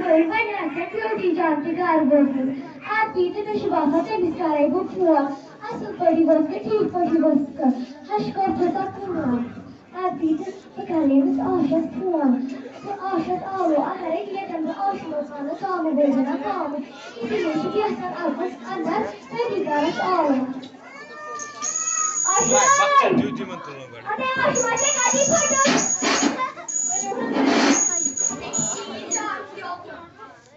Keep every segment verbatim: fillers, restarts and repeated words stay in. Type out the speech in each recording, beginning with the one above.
وۄنۍ آسہِ ہا بیوٹی جان تہِ گرٕ وٲژمٕژ۔ اَدٕ یہِ تہِ مےٚ چھُ باسان تٔمِس کَرَے بہٕ فون۔ اَصٕل پٲٹھی وٲژ کھا، ٹھیٖک پٲٹھی وٲژ کھا؟ ہَش کٔر ژےٚ سۄ کٲم؟ اَدٕ یہِ تہِ بہٕ کَرٕ أمِس آشَس فون۔ سُہ آشَس آلو اَہَرَے ییٚتٮ۪ن بہٕ آشہِ منٛز پانَس ژامہٕ بٲجِنا ژامہٕ۔ اِسی لیے چھُ یَژھان اَژُن اَندَر تٔتی کَرَس آلو۔ آشا! دیُت یِمَن تُلُن گۄڈٕ۔ اَدٕ آشا، ژےٚ کَتہِ پھٔٹِس؟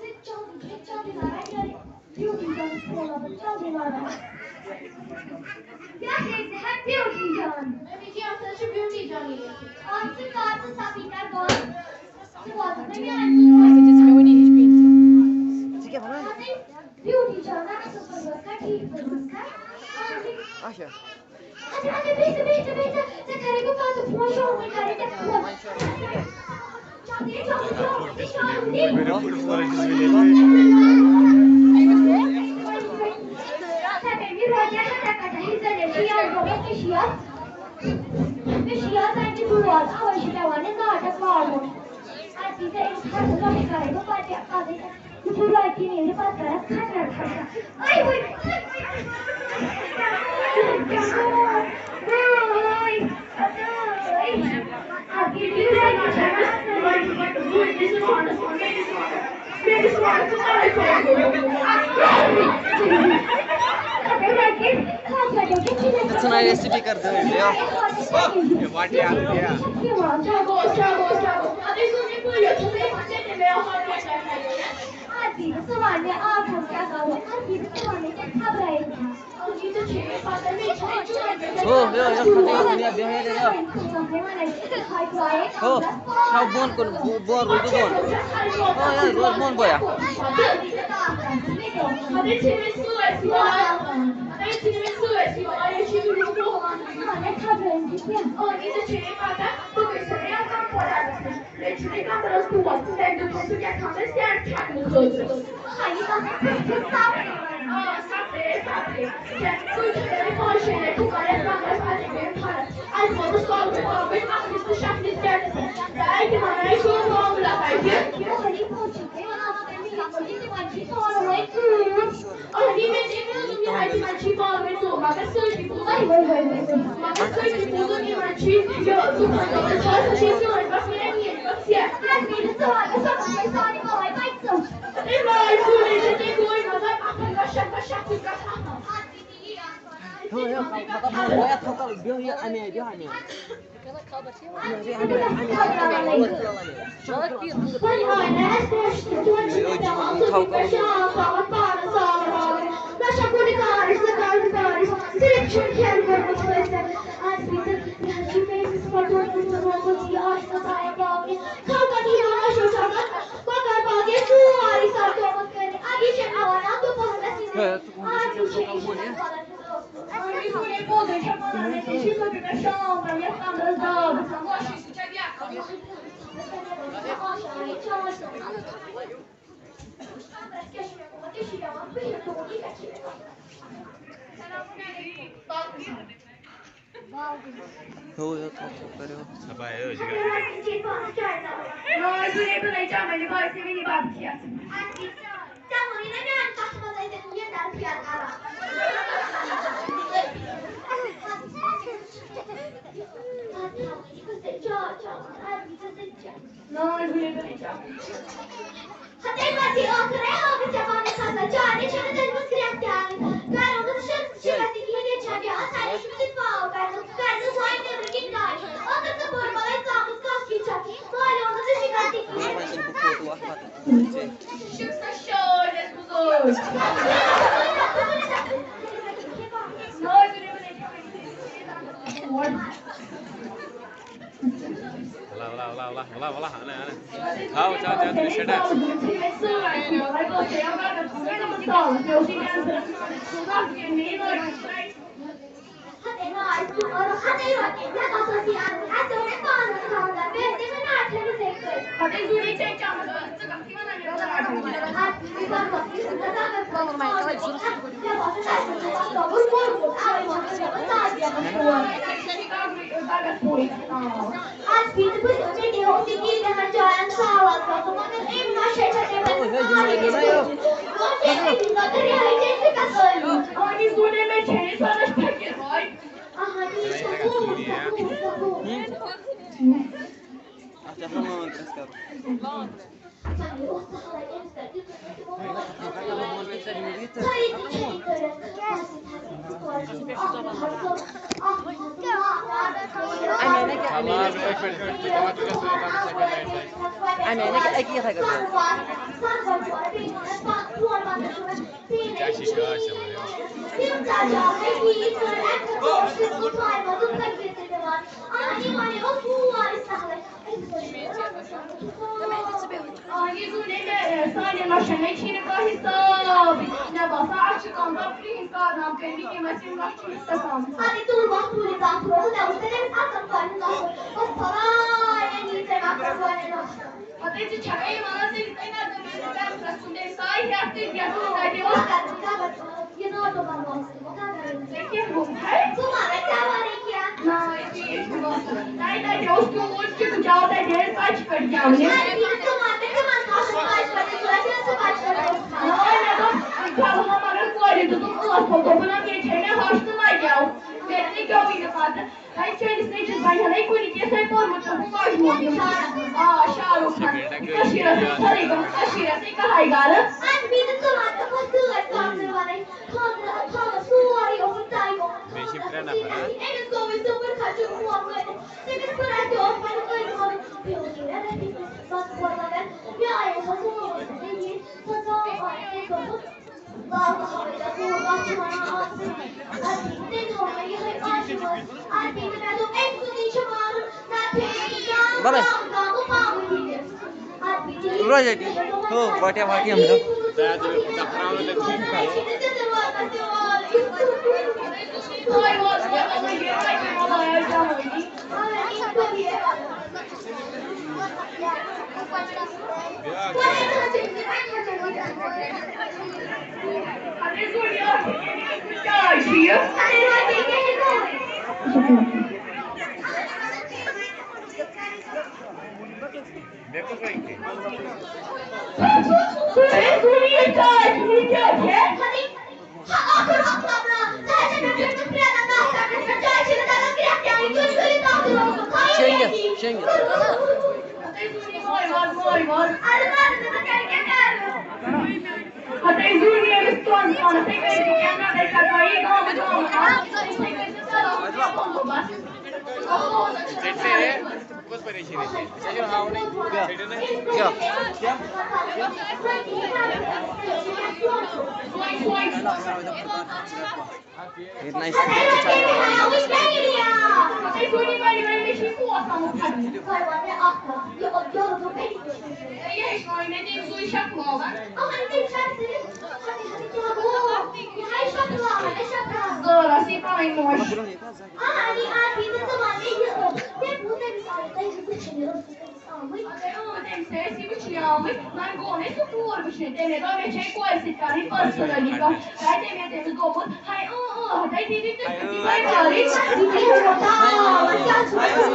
ژٕ چاندی، ژٕ چاندی لگان، یہِ بیوٹی جان چھُ فون لگان، چاندی لگان۔ کیٛاہ چھِ أسۍ ہٮ۪کھ بیوٹی جان؟ أمِس چھِ آسان چھِ بیوٹی جانٕے یوت۔ اَتھ ژٕ کر ژٕ سپیکر بنٛد۔ ژٕ واتَکھ نہٕ میٛانہِ ژٕ کیٛاہ وَنان؟ بیوٹی جان، اَصٕل پٲٹھۍ وَسکھا، ٹھیٖک پٲٹھۍ وَسکھا؟ اَہَن۔ اچھا۔ اچھا، اچھا، بیٚہہ ژٕ، بیٚہہ ژٕ، بیٚہہ ژٕ۔ ژےٚ کَرے بہٕ پَتہٕ فون، شامَن کَرے ژےٚ فون۔ چاپے، چاپے، چاپے، چاپے۔ ژےٚ پیٚیہِ مےٚ روزِ ہَتہ کَتھ ہِش زَن مےٚ چھِ یاد گوٚمُت، مےٚ چھِ یاد۔ مےٚ چھِ یاد اَتہِ دود، اَوَے چھِ پٮ۪وان یہِ ناٹک لاگُن۔ اَدٕ یہِ ژےٚ أمِس ہَتھ لَچھ کَرے بہٕ پَتہٕ، پَتہٕ یُتھُے رۄپیہِ نیرِ، پَتہٕ کَرَس کھَٹرَس کھَٹرَس۔ اَے وۄنۍ۔ ژٕ ژھٕنان یہِ سپیکر دٲرِتھ، یہِ۔ واٹہِ اکھ، یہِ۔ آز یی نہٕ ژٕ وَن مےٚ، آز حظ کیٛاہ کَرو؟ آز یی نہٕ ژٕ وَن مےٚ کینٛہہ، خبرے کینٛہہ۔ آز یی ژےٚ چھے مےٚ پَتہ، مےٚ چھے چون ہو، یو، یو، خدای، یو، یو، بیٚہہ، یو، یو۔ ہو، تھاو بۄن کُن، بۄ-، بۄن روٗزِو بۄن۔ ہو، یو، روز بۄن، بویا۔ مگر چھے مےٚ سۭتۍ یِوان۔ مگر چھے مےٚ سۭتۍ یِوان۔ یہِ چھِ ویٖڈیو کال۔ آز یی ژےٚ چھے مےٚ پَتہ، بہٕ گٔیَس وۄنۍ اَتھ کَمپوڈَرَس نِش۔ مےٚ چھُنہٕ کَمرَس دود، تٔمۍ دیُت مےٚ سُہ کیٛاہ تام سٮ۪ٹ چھَکنہٕ خٲطرٕ۔ آ، سَپرے، سَپرے۔ کیٛاہ، تُہۍ چھِو مےٚ پانٛژھ شےٚ لَٹہِ پھُکان یَتھ کَمرَس، پَتہٕ چھِ مےٚ فرق۔ اَسہِ ووت سُہ سالوٕے پالوٕے اَکھ أکِس تہٕ شَکلہِ سٮ۪ٹَس منٛز۔ تۄہہِ تہِ وَنان، یہِ چھُ معاملہٕ کَتہِ؟ اَہنی، مےٚ تہِ ووٚن، یِمَن چھِ پانہٕ ؤنۍ ژوٗر۔ مگر سۭتی بوٗزُم، مگر سۭتی بوٗزُم، یِمَن چھِ یہِ دُکان دار چھِ آسان، چھِ سٲنۍ بَس، مےٚ نِیَن بَس یَتھ۔ اَسہِ گٔے نہٕ ژٕ وَنان، سۄ گٔے سانہِ بَلاے پَتہٕ ژٕ۔ اَسہِ بَلاے سۭتۍ چھِ تہِ گوٚو، مگر اَتھ منٛز چھَکھ بَس شَکھ تہِ کَتھ آسان۔ ہیو، ہیو، تھَو، تھَو، تھَو، بیٚہہ یہِ اَمہِ آیہِ، بیٚہہ اَمہِ آیہِ۔ ہے، ژٕ کُن چھُکھ بوٚن، ہے؟ ہو، یہِ تھوٚو، تھوٚو، کٔرِو۔ صفا ہے، أسۍ چھِ گژھان۔ ہتے پتہٕ ٲخٕر ہے ٲخٕر ژےٚ پنٕنۍ خزنہٕ چارِ چھَنہٕ تٔمِس گرٛٮ۪کھ تہِ آمٕتۍ۔ گرٕ اوس شِکَس تہِ کِہیٖنۍ، ییٚتہِ چھا بیٚہوان سارے چھُ تِتھ پاو کرنُک، کرنہٕ زوے نیٚبرٕ کِنۍ کامہِ۔ ٲخٕر ژٕ بٔڑ بَلاے ژامٕژ کَتھ کِتھ چھَکھ؟ مالہِ اوس نہٕ شِکَس تہِ کِہیٖنۍ۔ شِکَس شٲلۍ ٲس بُزٲرۍ۔ ولا، ولا، ولا، ولا، ولا، ولا، انا، انا. کھاو، چاو، چاو، تُلِو سٮ۪ٹھاہ۔ اَمے نہٕ کیٛاہ، اَمے نہٕ کیٛاہ۔ اَمے نہٕ کیٛاہ، أکی یِتھَے کٔنۍ۔ آ، یہِ گوٚو نہٕ مےٚ، سانٮ۪ن نۄشَن نَے چھِی نہٕ کانٛہہ حِسابٕے۔ مےٚ باسان، اَسہِ چھِ کانٛہہ دَب کرٛہِنۍ کارنامہٕ کٔرمٕتۍ، یِم اَسہِ یِم نۄشہِ چھِ حِصَس آمٕتۍ۔ اَدٕ تُل وۄتھ، تُلِتھ اَتھ روزُن، مےٚ ووٚن تٔمِس اَصٕل پٲٹھۍ نۄشَن۔ بہٕ چھَس واریاہ نیٖرِتھ ژےٚ نفرَس وَنٕنۍ نۄشَن۔ پتہٕ ژٕ چھَکھے وَنان، ژٕ یِتھ کٔنۍ اَتھ مےٚ نہٕ گَرَس منٛز کُن تٔمۍ سایہِ ہٮ۪تھ تہِ کینٛہہ، تَتہِ اوس۔ مگر ژٕ کَپٲرۍ ژٕ وَنان؟ یہِ ناٹو بَنووُس۔ ژےٚ کیٛاہ گوٚو؟ ہے، ژٕ وَن، ژےٚ وَنَے کیٛاہ؟ نہ، یہِ چیٖز چھُ باسان۔ تَتہِ، تَتہِ اوس تیوٗت چِکہٕ چاو، تَتہِ ٲسۍ بَچہِ پٮ۪ٹھ گٮ۪ونہِ۔ اَدٕ ییٚلہِ ژٕ وَن، مےٚ کیٛاہ وَنہٕ، اَصٕل بَچہِ پٮ۪ٹھ ٲسۍ، اَسہِ ٲسۍ بَچہِ پٮ۪ٹھ ٲسۍ۔ نہ، مےٚ دوٚپ، کیٛاہ وَنہٕ، مگر کورِ دیُتُکھ ٲس پٲٹھۍ، دوٚپُن، اَدٕ ییٚتہِ چھے مےٚ ہَش تہٕ مَہ گٮ۪و۔ مےٚ تہِ گٮ۪وٕے نہٕ پَتہٕ۔ ہے، چٲنِس نیٚچوِس بَنہِ ہا نَے کُنہِ کینٛہہ، سُے پوٚرمُت چھُ ہُہ مَجموٗعہٕ تہِ۔ آ، شاہ رُخ خان۔ کٔشیٖرَس منٛز سٲرٕے گٔمٕژ، کٔشیٖرَس تہِ کَہَے گَرٕ۔ اَدٕ بیٚیہِ تہِ ژٕ وَن تہٕ کۄس گٲڑۍ کَتھ ژٕ وَنَے؟ خانٛدر، خانٛدر سورُے اوسُس تَیار۔ بیٚیہِ چھِ ترٛےٚ نفر، ہا؟ أمِس گوٚوُے سیوٚدُے خرچہٕ، روب کٔرِتھ۔ تٔمِس کوٚر اَسہِ اوس پَنُن أتھۍ وَنُن۔ بیٚیہِ اوس یہِ مےٚ رٔٹِتھ بَتہٕ کھۄر وَنان۔ مےٚ آیے سۄ سوز، سۄ ژاو آیہِ تٔمۍ دوٚپُن، بَلے۔ روزِ أتی۔ ہو، واٹیا واٹیا ہم لوگ۔ شیٚنگِتھ، شیٚنگِتھ۔ کیٛاہ؟ کیٛاہ؟ ییٚتہِ نَے چھِ ضروٗرت یہِ پَنٕنۍ موج۔ آ، علی، آ، بیٚیہِ تہِ ژٕ وَن مےٚ یہِ، مےٚ بوٗز تٔمِس آیہِ تۄہہِ وٕچھِنۍ یہِ روٚستُے کٔمِس آمٕتۍ۔ اَدٕ اۭں، تٔمِس ٲسۍ یہِ وٕچھِنۍ آمٕتۍ، وۄنۍ گوٚو نہٕ سُہ کوٗر وٕچھنہِ، تٔمۍ دوٚپ مےٚ چھے کورِ سۭتۍ کَرٕنۍ personally کَتھ۔ تَتہِ مےٚ تٔمِس دوٚپمُت، ہاے اۭں، اۭں، ہَتَے دیٖدی تُہۍ کٔرِو وۄنۍ وارٕے۔ وۄنۍ کیٛاہ چھُ وَنان؟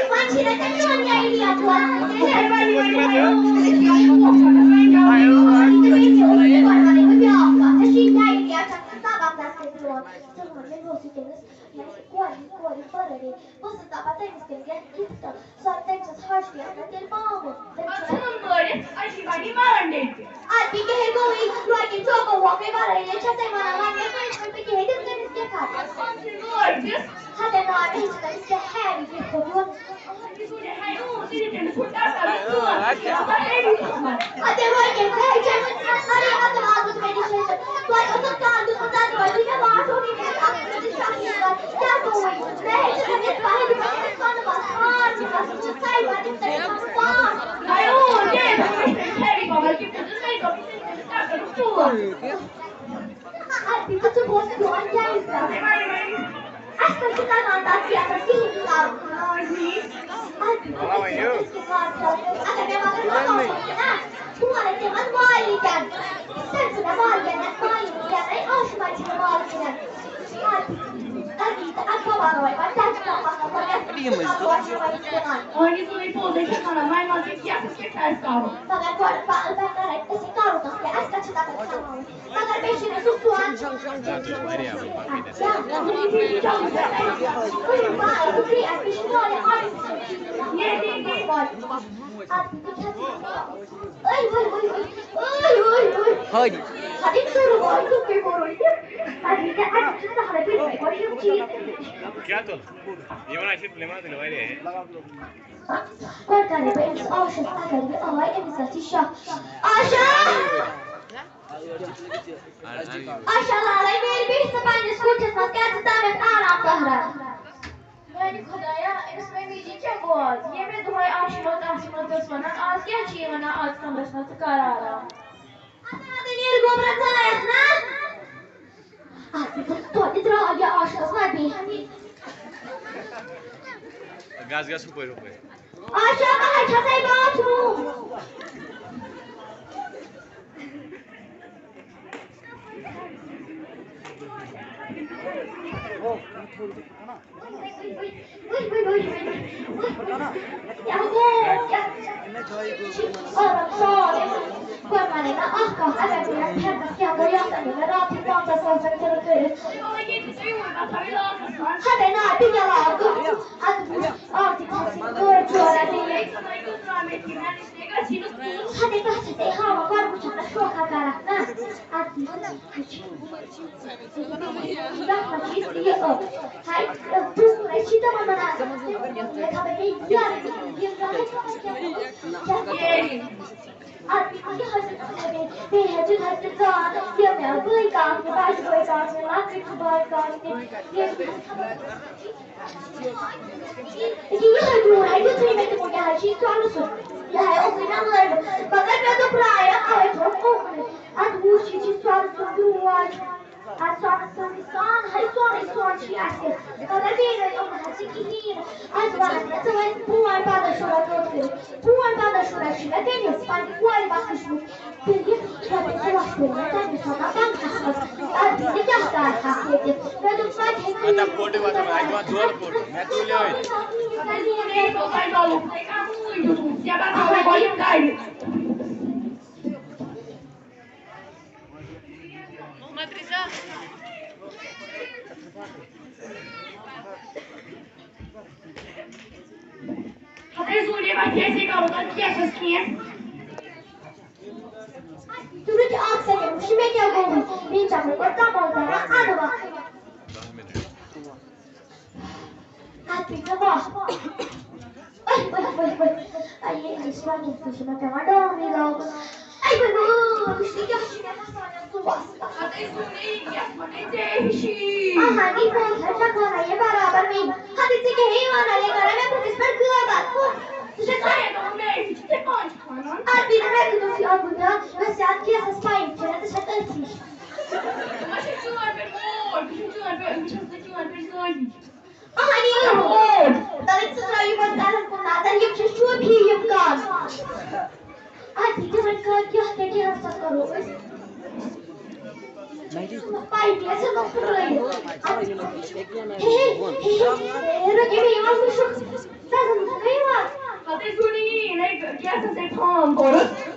وۄنۍ چھِنہ تۄہہِ میون idea پوٚز۔ تیٚلہِ وۄنۍ، وۄنۍ، وۄنۍ، وۄنۍ، وۄنۍ، وۄنۍ، وۄنۍ، وۄنۍ، وۄنۍ، وۄنۍ، وۄنۍ، وۄنۍ، وۄنۍ، وۄنۍ، وۄنۍ، وۄنۍ، بیٛاکھ کَتھ، ژےٚ چھُے یہِ idea چھَکھ ژٕ زبردست کٔرِتھ میون۔ ژٕ وَن مےٚ، مےٚ اوس یہِ تٔمِس یعنی کورِ، کورِ birthday۔ بہٕ ٲسٕس دَپان تٔمِس تہِ گژھِ gift۔ سۄ تٔمۍ سٕنٛز ہَش تہِ آسہِ نہ تیٚلہِ پاوُن۔ تٔمۍ اَتھ چھُ ژھٕنُن مٲرِتھ، اَسہِ چھِ وۄنۍ یہِ مَرَن ڈیٚکہِ۔ اَدٕ بیٚیہِ کیٛاہ ہے گوٚوُے؟ لۄکٕٹۍ چوکو ووکَے وَرٲے یے چھےٚ تٔمۍ وَنان، وۄنۍ مےٚ کٔمۍ، وۄنۍ بہٕ کیٛاہ ہے دِمہٕ تٔمِس gift؟ اَدٕ ژھٕن مٲرِتھ۔ ہَتَے نا، مےٚ چھِ تٔمِس کیٛاہ ہے gift کوٚرمُت۔ اَسہِ چھُ تَگان تَتھ کیسَس کِہیٖنۍ تہِ لاگُن۔ آ، ٹھیٖک۔ آ، ٹھیٖک۔ اگر مےٚ مگر لگاو پَتہٕ نا، بہٕ وَنَے تِمَن مالِکَن۔ تٔمۍ چھُ مےٚ مالِکَن، مےٚ مالِکَن، اے، آشما چھِ مےٚ مالِکَن۔ آ، ٹھیٖک۔ تَمی تہٕ اَدٕ بہٕ وَنو وۄنۍ، وۄنۍ کیٛاہ چھُ تَتھ وَنان، وۄنۍ کیٛاہ چھُ تَتھ وَنان؟ آ، یہِ سُہ ہے پوٚز، أسۍ چھِ وَنان، وۄنۍ وَن ژٕ کیسَس کیٛاہ چھُ اَسہِ کَرُن؟ مگر گۄڈٕ پَتہٕ پٮ۪ٹھ کَرَے أسۍ یہِ واریاہ وۄنۍ پَکٕنۍ۔ ہٲری۔ کیٛاہ تُل؟ یِمَن آسہِ فِلمَن تُلۍ واریاہ۔ گۄڈٕ کَرے بہٕ أمِس آشَس، اگر یہِ آے، أمِس آسہِ شَک۔ آشا! آشا لالے، میٛٲنۍ بیٚہہِ ژٕ پنٛنِس کُٹھِس منٛز، کیٛاہ ژٕ تَمٮ۪تھ آرام پَہرا؟ میٛانہِ خۄدایا، أمِس مٔمی جی کیٛاہ گوٚو آز؟ ییٚمہِ دۄہَے آشہِ منٛز آسہِ منٛز ٲس وَنان، آز کیٛاہ چھِ یہِ وَنان، آز کَمرَس منٛز ژٕ کَر آرام؟ اَدٕ، اَدٕ، نیٖر گوٚبرا ژایَکھ نا؟ اَدٕ، توتہِ درٛاو یہِ آشَس وَدی۔ گژھ، گژھ ہُپٲرۍ، ہُپٲرۍ۔ آشا، بہٕ حظ چھَسَے باتھ روٗم۔ یِہوٚے دوٗر ہا دیُتھُے مےٚ تِمو، یہِ حظ چھِ سۄنہٕ سُنٛد۔ یہِ ہا اوسُے مےٚ لٲگِتھ، مگر مےٚ دوٚپ، رایا، اَوَے تھوٚو اوٚکُنُے۔ اَدٕ وٕچھ، یہِ چھِ سۄنہٕ سُنٛد درٛوج۔ اَدٕ سۄنہٕ سُنٛد سان، ہَے سۄنٕے سۄن چھِ اَسہِ۔ مگر بیٚیہِ نَے اوٚن نہٕ اَسہِ کِہیٖنۍ۔ اَدٕ وَن، ژٕ وَن، بہٕ وَنہٕ پَنٛداہ شُراہ کوٚت کٔرِتھ۔ بہٕ وَنہٕ پَنٛداہ شُراہ چھِ مےٚ تٔمِس پنٛنہِ کورِ بخٕشمٕتۍ۔ تہٕ یہِ رۄپیہِ ژور ساس مےٚ تَمہِ ساتہٕ بنٛگَس منٛز۔ اَدٕ یہِ کیٛاہ کَرٕ ہا ییٚتہِ؟ مےٚ دوٚپ، وۄنۍ ہیٚکہِ نہٕ مےٚ دَپ فوٹو وَتھ، اَتہِ وَتھ زورٕ فوٹو۔ مےٚ تُلِو أتھۍ۔ محمد رضا۔ ہتے زوٗنہِ وۄنۍ کیٛاہ چھِ کرُن؟ تَتھ کیٛاہ چھَس کینٛہہ؟ تُلِو تہِ اَکھ سیکنڈ، وٕچھ مےٚ کیٛاہ گوٚو۔ بیٚیہِ چھَکھ نہٕ پَتہٕ کَمال کران اَدٕ وَ۔ اَتھ پیٚیہِ مےٚ واپھ۔ أے، أے، أے، أے۔ اَیے، أمِس وَنُن تہِ چھُ مےٚ پٮ۪وان ڈاونٕے لاگُن۔ اَے، أے، أے، وٕچھ تُہۍ کیٛاہ چھُ مےٚ گژھان یَتھ ژُوَس۔ اَدٕ أسۍ ووٚن یی یَتھ وَنَے ژےٚ ہِشی۔ اَہَن، یہِ پوٚز حظ چھَکھ وَنان یہِ برابر مےٚ۔ ہَتہٕ ژٕ کیٛاہ ہیٚیہِ وَنان یہِ کَران مےٚ بٕتھِس پٮ۪ٹھ غٲبت۔ ژٕ چھَکھ واریاہ دَپان مےٚ ہِش، ژےٚ پانہٕ چھَکھ وَنان۔ اَدٕ بیٚیہِ مےٚ کیُتھ اوس یہِ اَکھ گُنٛڈا، یۄس یہِ اَتھ گیسَس پایِپ چھِ، ژٕ چھَکھ أتھۍ ہِش۔ بہٕ چھَس چٲنۍ پٮ۪ٹھ موج، بہٕ چھَس چٲنۍ پٮ۪ٹھ، بہٕ چھَس نہٕ چٲنۍ پٮ۪ٹھ زٲنِج۔ اہنی تَلے ژٕ ترٛاو یِمَن گَرَن کُن نظر، یِم چھِ شوٗبی یِم گام۔ اَدٕ یِمَن کَر کیٛاہ کیٛاہ ڈِنَر سا کَرو أسۍ؟ پایپہِ ٲسۍ نہٕ پھٕٹرٲیِتھ۔ اَدٕ ہے، ہے، ہے، ہے، رُکے مےٚ یِوان وٕچھُن۔ ژٕ زَن گٔے وَتھ۔ پَتہٕ ٲسۍ وُنہِ یی نَے، کیٛاہ سا ژےٚ ٹھام کوٚرُتھ؟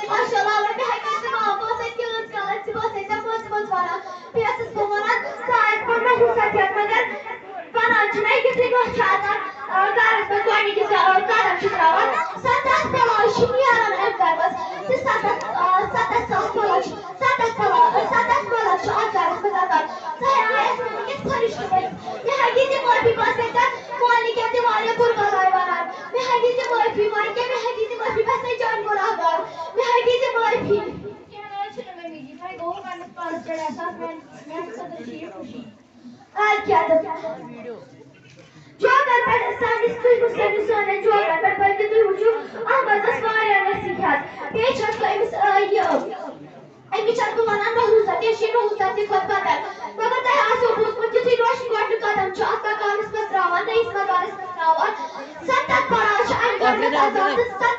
ماشاءاللہ، وۄنۍ مےٚ ہیٚکہِ نہٕ ژٕ وَنان، بہٕ ٲسٕس تیٖژ کالَس، ژٕ بہٕ ٲسَے ژےٚ پوٚز پوٚز وَنان۔ بیٚیہِ ٲسٕس بہٕ وَنان، ژٕ آیَکھ پَنُن حِصہٕ ہٮ۪تھ، مگر وَنان چھِنہ، یُتھُے کانٛہہ چھُ اَژان، آ، گَرَس منٛز گۄڈٕنِکِس، آ، قدم چھُ ترٛاوان، سَتَتھ پَلو چھِ نیران اَمہِ گَرٕ منٛز۔ تہٕ سَتَتھ، آ، سَتَتھ ساس پَلو چھِ، سَتَتھ پَلو، سَتَتھ پَلو چھِ اَتھ گَرَس منٛز اَژان۔ ژٕ ہے آیَکھ نہٕ وٕنکٮ۪س فرشتہٕ بٔنِتھ۔ مےٚ ہا دِژ یہِ معٲفی، بہٕ ٲسَے ژےٚ مولہِ کیٛاہ تہِ واریاہ بُرٕ بَلاے وَنان۔ مےٚ ہا دِژ یہِ معٲفی، وۄنۍ کیٛاہ، مےٚ ہا دِژ یہِ معٲفی، بہٕ ٲسَے چٲنۍ گۄناہ گار۔ مےٚ ہا دِژ یہِ معٲفی۔ کینٛہہ نہ حظ چھُنہٕ مٔمی جی، وۄنۍ گوٚو پنٛنِس پانَس پٮ۪ٹھ احساس، میٛانہِ، میٛانہِ خٲطرٕ چھُ یہِ خوشی۔ اَدٕ کیٛاہ تہٕ؟ چوکَن پٮ۪ٹھ سٲنِس، تُہۍ وٕچھِو سٲنِس، سٲنٮ۪ن چوکَن پٮ۪ٹھ، بلکہِ تُہۍ وٕچھِو، اَتھ منٛز ٲس واریاہ نصیٖحت۔ بیٚیہِ چھَس بہٕ أمِس، آ، یہِ، أمِس چھَس بہٕ وَنان، رہو تہِ چھِ نہٕ اوٗنٛتَن تہِ کھۄتہٕ بدل۔ مگر تۄہہِ آسیو بوٗزمُت، یُتھُے نوٚش گۄڈٕنیُک قدم چھُ اَتھ مکانَس منٛز ترٛاوان، نٔیِس مکانَس منٛز ترٛاوان، سَتَتھ پَہاڑ چھِ اَمہِ گۄڈٕنیُک عذاب تہٕ